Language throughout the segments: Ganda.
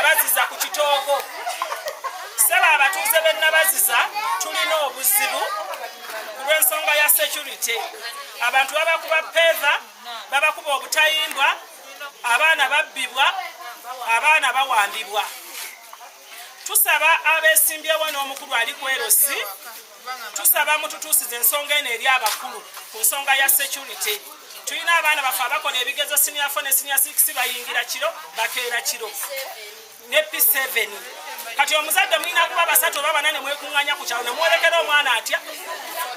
Nabaziza ku Kitoogo. Ssebo, abatuuze b'e Nabaziza tulina obuzibu ku lw'ensonga ya security. Abantu babakuba paver, babakuba obutayimbwa, abaana babbibwa, abaana bawambibwa. Tusaba abeesimbyewo n'omukulu ali ku LC, tusaba mututuusize ensonga eno eri abakulu ku nsonga ya security. Tulina abaana baffe abakola ebigezo senior 4 ne senior 6, bayingira kiro, bakeera kiro, ne P7. Kati omuzadde mulina kuba basatu oba bana ne mwekuŋŋanya ku kyalo ne muwerekera omwana atya?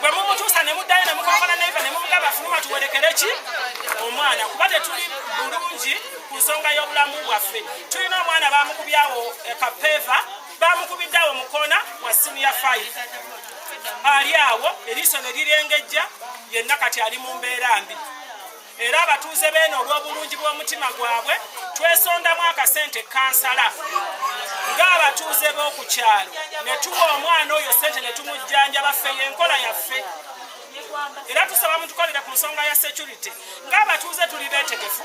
Bwe mumutuusa ne muddayo ne mukonkona neighbour ne mumugamba, "Fuluma tuwerekere ki omwana," kuba tetuli bulungi ku nsonga y'obulamu bwaffe. Tulina omwana bamukubyawo kapaver, bamukubiddeawo mukona wa senior 5, ali awo eriiso ne lirengejja yenna, kati ali mu mbeera mbi. Era abatuuze beeno, olw'obulungi bw'omutima gwabwe, twesondamu akasente kansala ng'abatuuze b'oku kyalo ne tuwa omwana oyo sente ne tumujjanjaba. Ffe y'enkola yaffe, era tusaba mutukolere ku nsonga ya security. Ng'abatuuze tuli beetegefu,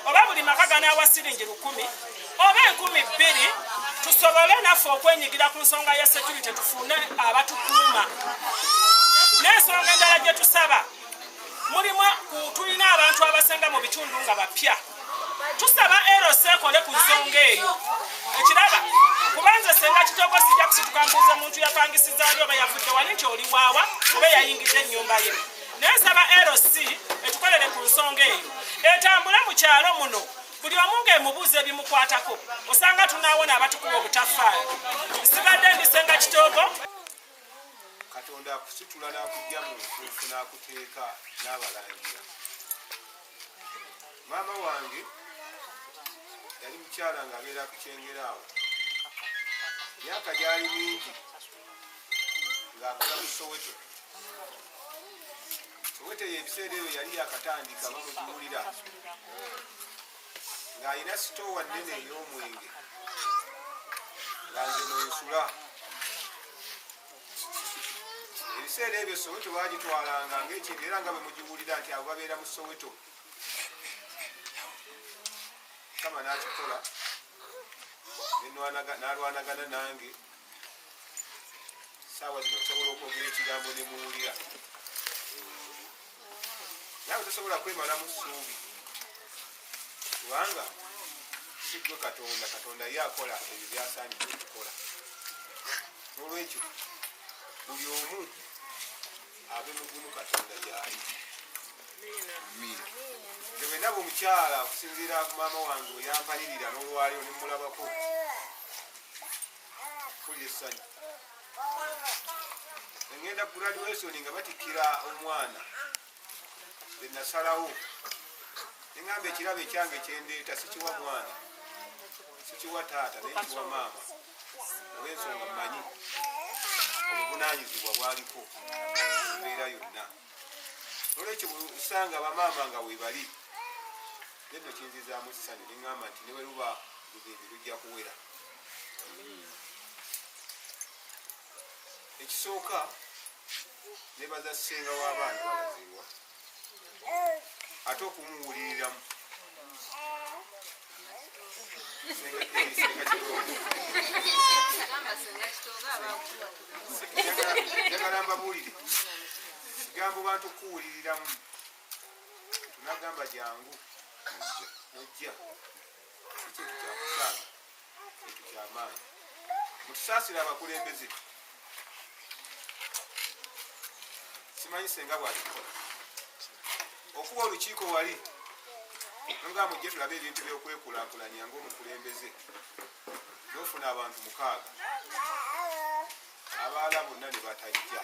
oba buli maka ganaawa siringi 1,000 oba 2,000, tusobole naffe okwenyigira ku nsonga ya security, tufune abatukuuma. N'ensonga endala gye tusaba, mulimu tulina abantu abasenga mu bitundu nga bapya. Tusaba LC ekole ku nsonga eyo. Ekiraba, kubanze senga Kitoogo sijja kusituka mbuuze muntu yapangisiza ali oba yavudde wali nti oli waawa oba yayingidde ennyumba ye. Naye nsaba LC etukolere ku nsonga eyo, etambule mu kyalo muno, buli omu ng'emubuuza ebimukwatako, osanga tunaawona abatukuba obutaffaali. Nsigadde ndi senga Kitoogo. Katonda akusitula n'akujja mu nfuufu n'akuteeka n'abalangira. Maama wange yali mukyala ng'abeera ku Kyengera awo. Myaka gyali mingi ng'akola mu Soweto. Soweto eyo ebiseera ebyo yali yakatandika, bamugiwulira, ng'alina sitoowa nnene ey'omwenge, nga nze mwensula. Ebiseera ebyo Soweto bagitwalanga ng'ekintu, era nga bwe mugiwulira nti abo babeera mu Soweto. Kama n'akikola, n'alwanagana nange. Saawa zino nsobola okwogera ekigambo ne muwulira. Naawe tosobola kwemalamu ssuubi, kubanga si ggwe Katonda. Katonda ye akola ebyo byasaanidde okukola. N'olwekyo buli omu abe mugumu, Katonda gyali. Nze bwe ndaba omukyala, okusinziira ku maama wange we yampalirira, n'olwaliro ne mmulabako, mpulira essanyu. Engenda ku graduation nga batikkira omwana, bwe nasalawo neŋŋamba, ekirabo ekyange kyendeeta sikiwa mwana, sikiwa taata, naye kiwa maama, olw'ensonga mmanyi obuvunanyizibwa bwaliko embeera yonna. Nolwekyo bwesanga bamaama nga webali nenno, kinzizaamu essanyu, neŋŋamba nti ne bwe luba lugendo lujja kuwera. Ekisooka, nebaza ssenga w'abaana Balazirwa, ate okumuwuliriramu. Senga Kitoogo. Njagala mbabuulire kigambo bantu kuwuliriramu. Tunagamba jangu nojja, si kintu kyakusaaga, kintu kyamaanyi. Mutusaasire abakulembeze. Simanyi senga bwakikola okuba olukiiko wali nga mujje tulabe ebintu byokwekulaakulanya ngaomukulembeze, nofuna abantu 6, abaala bonna ne batajja.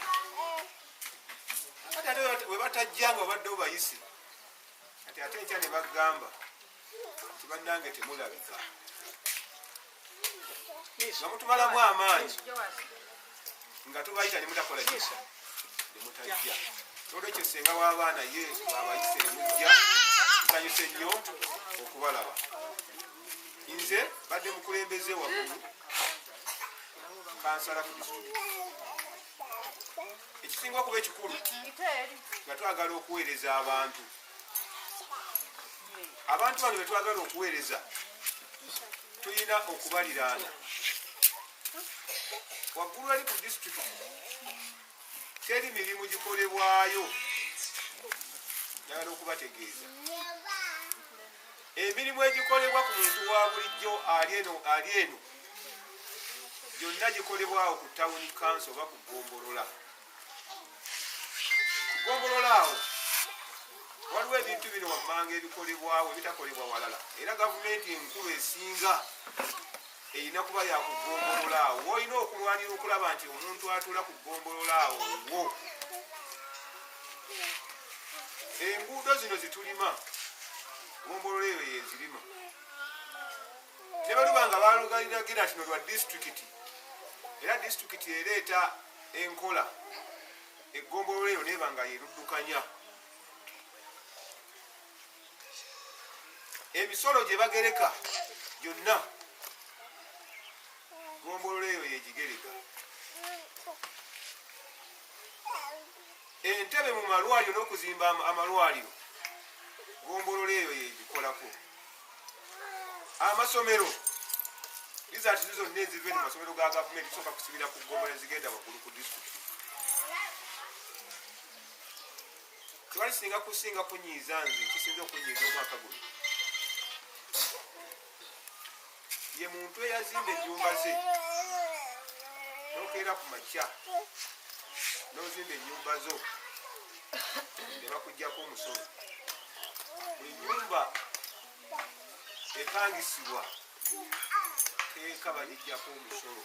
Kati ate bwe batajja nga obadde obayise, kati ate enkya ne bagamba nti bannange temulabika, nga mutumalamu amaanyi nga tubayita ne mutakola ki, ne mutajja. Nolwekyo senga w'abaana ye abayise emujja, nsanyuse nnyo okubalaba. Nze badde mukulembeze waggulu, kansala ku disitulikiti. Ekisinga okuba ekikulu, nga twagala okuweereza abantu, abantu bano betwagala okuweereza. Tulina okubaliraana. Waggulu ali ku disitulikiti teri mirimu gikolebwayo. Njagala okubategeeza emirimu egikolebwa ku muntu wa bulijjo ali eno gyonna gikolebwawo ku town council oba ku ggombolola. Ku ggombolola awo waliwo ebintu bino wammanga ebikolebwawo ebitakolebwa walala, era gavumenti enkulu esinga erina kuba ya ku ggombolola awo. Woolina okulwanira okulaba nti omuntu atuula ku ggombolola awo wo. Enguudo zino zitulima, ggombolola eyo yezirima. Ne baluba nga balugaliragira kino lwa disitulikiti, era disitulikiti ereeta enkola eggombolola eyo neeba nga yeruddukanya. Emisolo gye bagereka gyonna ggombolola eyo yegigereka. Entebe mu malwaliro n'okuzimba amalwaliro ggombolola eyo yegikolako. Amasomero rizaati zonna eziva eno mu masomero ga gavumenti zisooka kusibira ku ggombolola zigenda waggulu ku disitulikiti. Tewali singa kusinga kunyiiza nze kisinza okunyiiza omwaka guno ye muntu eyazimba ennyumba ze n'okeera ku makya n'ozimba ennyumba zo ne bakuggyako omusolo. Buli nnyumba epangisibwa teeka bagiggyako omusolo,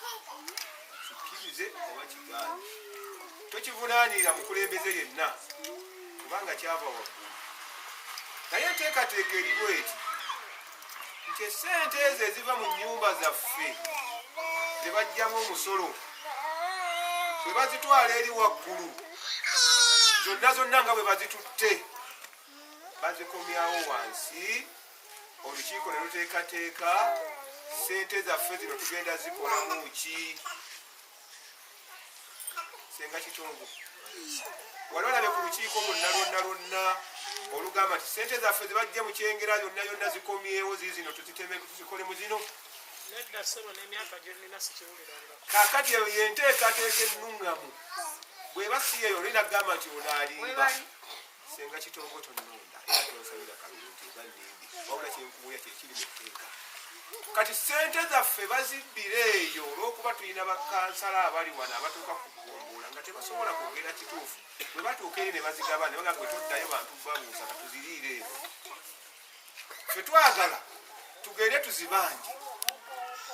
kikkirize oba kigaane. Tokivunaanirira mukulembeze yenna kubanga kyava waggulu. Naye enteekateeka eriwo eti nti essente ezo eziva mu nnyumba zaffe ze baggyamu omusolo bwe bazitwala eri waggulu zonna zonna nga bwe bazitutte bazikomyawo wansi. Olukiiko ne luteekateeka ssente zaffe zino tugenda zikolamu ki. Senga Kitongo, wali olabye ku lukiiko lwonna lwonna lwonna olugamba nti ssente zaffe zibajje mu Kyengera yonna yonna zikomyewo ziizino tuziteme tuzikolemu zino? Nedda ssebo, n'emyaka gye nnina sikiwulirangako. Kaakati eyo yenteekateeka ennuŋŋamu. Bw'eba si eyo olina kugamba nti ono alimba. Senga Kitongo tonnonda era tonsabira kalulu nti mba nnimbi, wabula kye nkubuulira kye kiri mu tteeka. Kati ssente zaffe bazibbira eyo olw'okuba tulina bakansala abali wano abatuuka ku ggombolola nga tebasobola kwogera kituufu. Bwe batuuka eri ne bazigaba ne bagamba gwe toddayo bantu babuusa katuziriire eno. Ffe twagala tugende tuzibanje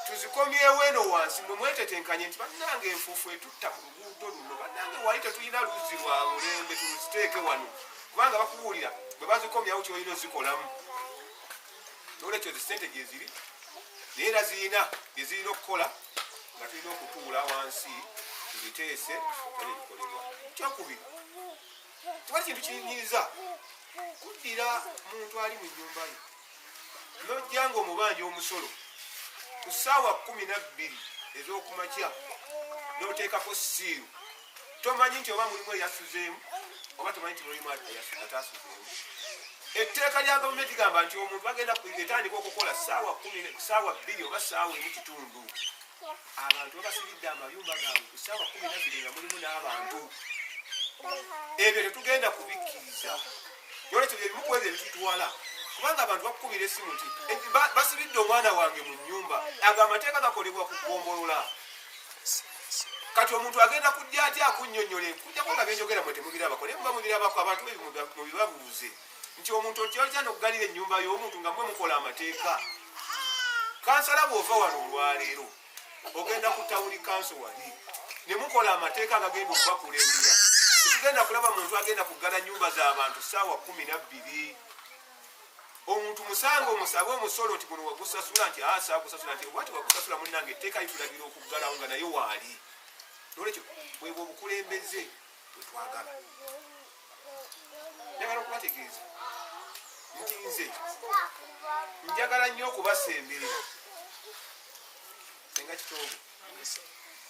tuzikomyewo eno wansi. Mwe mwetetenkanye nti bannange enfuufu etutta ku luguudo luno, bannange wali tetulina luzzi lwa mulembe tuluziteeke wano, kubanga bakubuulira bwe bazikomyawo ky'olina ozikolamu. N'olwekyo ssente gye ziri naye era zirina bye zirina okukola nga tulina okutuula wansi tuziteese tulabe ebikolebwa. Ekyokubiri, tewali kintu kinyiiza kuddira muntu ali mu nnyumba ye n'ojja ng'omubanja omusolo ku ssaawa 12 ez'okumakya n'oteekako siiru. Tomanyi nti oba mulimu eyasuzeemu oba tomanyi nti mulimu ataasuzeemu. Etteeka lya gavumenti ligamba nti omuntu bagenda etandika okukola ssaawa 2 oba ssaawa 1.5. Abantu babasiridde amayumba gaabwe ku ssaawa 12 nga mulimu n'abantu. Ebyo tetugenda kubikkiriza. Nolwekyo bye bimu ku ebyo ebitutwala, kubanga abantu bakukubira essimu nti basibidde omwana wange mu nnyumba. Ago amateeka gakolebwa ku ggombolola. Kati omuntu agenda kujja atya akunnyonnyola kujjako nga byenjogera mwe temubirabako, naye muba mubirabako abantu mubibabuuze nti omuntu otya n'okuggalira ennyumba y'omuntu nga mwe mukola amateeka. Kansala bw'ova wano olwaleero ogenda ku tawuni kanso wali ne mukola amateeka agagenda okubakulembera. Tetugenda kulaba muntu agenda kuggala nnyumba z'abantu ssaawa 12. Omuntu musanga omusabe omusolo nti guno wagusasula, nti saagusasula, nti bw'ati wagusasula munnange etteeka litulagira okuggalawo nga naye waali. Nolwekyo bwebwo obukulembeze bwe twagala. Njagala okubategeeza nti nze njagala nnyo okubasemberera. Senga Kitongo,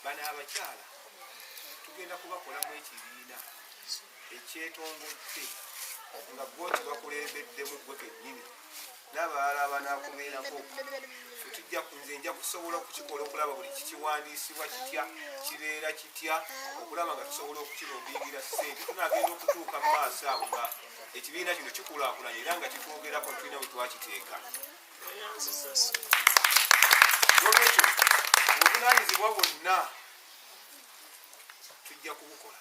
bano abakyala tugenda kubakolamu ekibiina ekyetongodde nga gwe okibakulembeddemu gwe kennyini n'abalala abanaakubeerako. Ffe Nze nja kusobola okukikola okulaba buli kikiwandiisibwa kitya, kibeera kitya, okulaba nga tusobola okukirobingira ssente. Tunagenda okutuuka mu maaso awo nga ekibiina kino kikulaakulanye era nga kitwogerako, tulina we twakiteeka. Nolwekyo obuvunaanyizibwa bwonna tujja kubukola,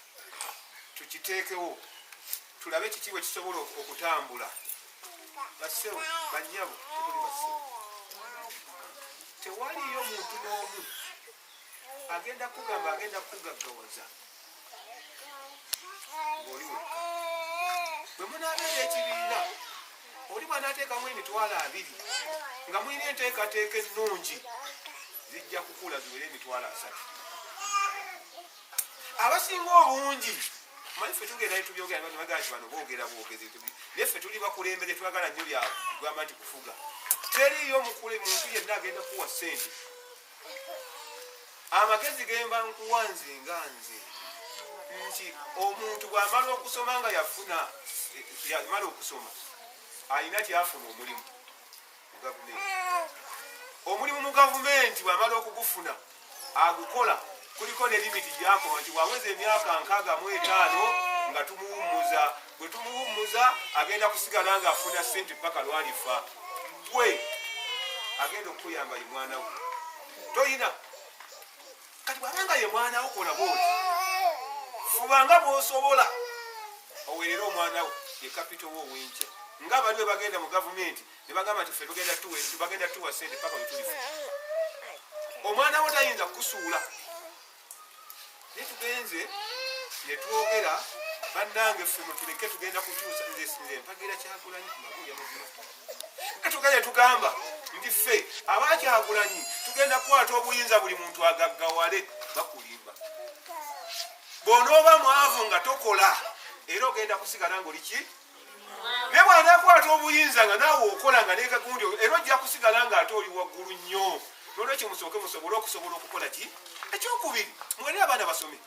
tukiteekewo, tulabe kiki bwe kisobola okutambula. Bassebo, bannyabo, tetuli bassebo, tewaliyo muntu n'omu agenda kugamba agenda kugaggawaza ng'oli wekka. Bwe munaabeera ekibiina, oli bw'anaateekamu 20,000 nga mulina enteekateeka ennungi, zijja kukula ziwere 30,000. Abasinga obungi manyi ffe tugenda netubyogera, bagaa nti bano boogera bwogezi, naye ffe tuli bakulembeze, twagala nnyo byakugamba nti kufuga. Teriyo mukule muntu yenna agenda kuwa ssente. Amagezi gemba nkuwa nze nga nze nti omuntu bw'amala okusoma nga yafuna, yamala okusoma alina kyafuna omulimu mu gavumenti. Omulimu mu gavumenti bw'amala okugufuna agukola, kuliko ne limit gyakoma nti bw'aweza emyaka 65 nga tumuwummuza. Bwe tumuwummuza agenda kusigala ng'afuna ssente paka lwalifa. Gwe agenda okukuyamba ye mwana we, toyina. Kati bw'abanga ye mwana wo, kola bwoti, fubanga bw'osobola owerere omwana wo, ye capital wo ow'enkya. Nga bali bwe bagenda mu gavumenti ne bagamba nti ffe bagenda tuwa ssente paka we tulifa, omwana wo tayinza kukusuula. Naye tugenze ne twogera, bannange, ffe mutuleke, tugenda kukyusa. Nze mpagira Kyagulanyi, mabuulya mazima. Tugenda tugamba nti ffe abakyagulanyi tugenda kukwata obuyinza, buli muntu agaggawale. Bakulimba. Bw'onooba mwavu nga tokola, era ogenda kusigala ng'oli ki? Naye bw'anaakwata obuyinza nga naawe okola nga nekagundi, era ojja kusigala ng'ate oli waggulu nnyo. Nolwekyo musooke musobole okusobola okukola ki. Ekyokubiri, muwerere abaana basome.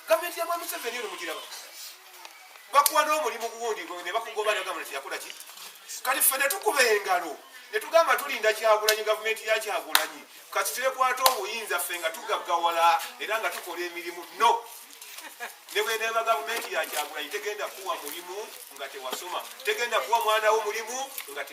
Gavumenti ya Mwami Museveni eno mugiraba, bakuwa n'omulimu gugundi ne bakugoba, negamba nti yakola ki. Kati ffe ne tukuba engalo ne tugamba tulinda Kyagulanyi, gavumenti ya Kyagulanyi, kati twekwata obuyinza ffe nga tugaggawala era nga tukola emirimu. No ne bweneeba gavumenti ya Kyagulanyi, tegenda kuwa mulimu nga tewasoma, tegenda kuwa mwana wo mulimu nga.